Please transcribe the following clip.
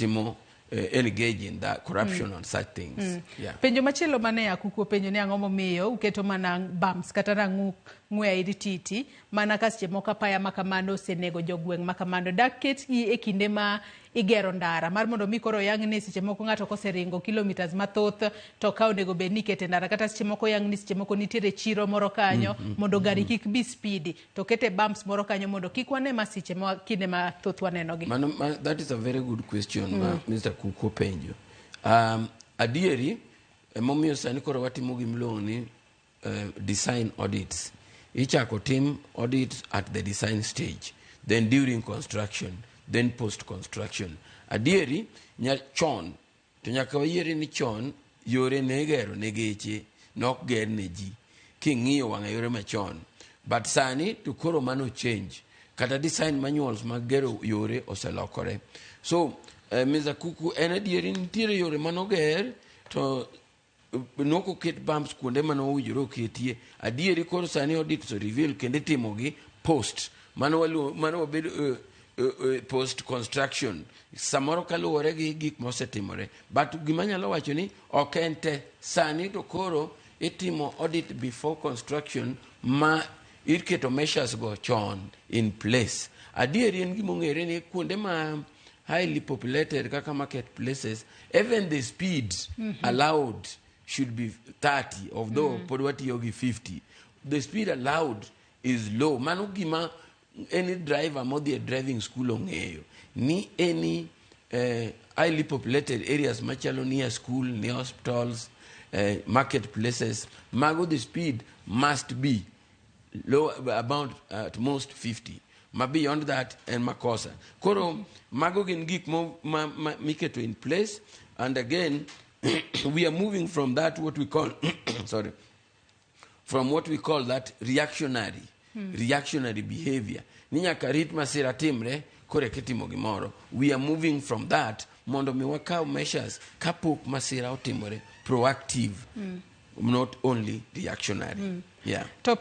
timo engage in that corruption and such things. Yeah. Penjo machielo mane Akuku openjo ni ang'o momiyo uketo mana bumps kata rang'u ng'we airititi mana ka seche moko apaya ma kamano osenego jogweng' ma kamano dak ketgi e kinde ma igero ndara mar mondo mi koro yang ni seche moko ng'ato koseringo kilometers mathoth to ka onego bed ni ikete ndara, kata seche moko yang ni seche moko nitiere chiro moro kanyo mondo gari kik bi speedy to kete bumps moro kanyo mondo kik wane masiche ma kinde mathoth wanenogi. Mano, that is a very good question ma Mr. Kuku openjo. Adieri, emomiyo sani koro watimo gimiluongo ni design audits. Ichako tim audits at the design stage, then during construction, then post construction. Adieri, nya chon, to nyaka wayiere ni chon yore ne igero ne geche, nok ger ne ji. King'iyo wang'a yore machon. But sani to koro mano change. Kata design manuals mag gero yore oselokore. So, Mr. Kuku, en adieri nitiere yore manoger to nok oket bumps kuonde mane owinjore oketie. Adieri koro sani audits reveal kendo itimogi post mano mano wabedo post construction samoro kaluwore gi gik mosetimore, but gima anyalo wacho ni ok en te. Sani to koro itimo audit before construction ma iketo measures go chon in place. Adieri en gima ong'ere ni kuonde ma highly populated kaka market places, even the speed allowed should be 30, although pod watiyo gi 50. The speed allowed is low. Mano gima any driver modhi e driving school ong'eyo ni any highly populated areas machalo near school, near hospitals, market places, mago the speed must be low, about at most 50. Ma beyond that en makosa. Koro mago gin gik mo, ma, miketo in place, and again we are moving from that what we call, sorry, from what we call that reactionary behavior ni nyaka rit masira timre koro eka itimo gimoro. We are moving from that mondo mi wakaw measures kapok masira otimore, proactive, not only reactionary. Yeah. To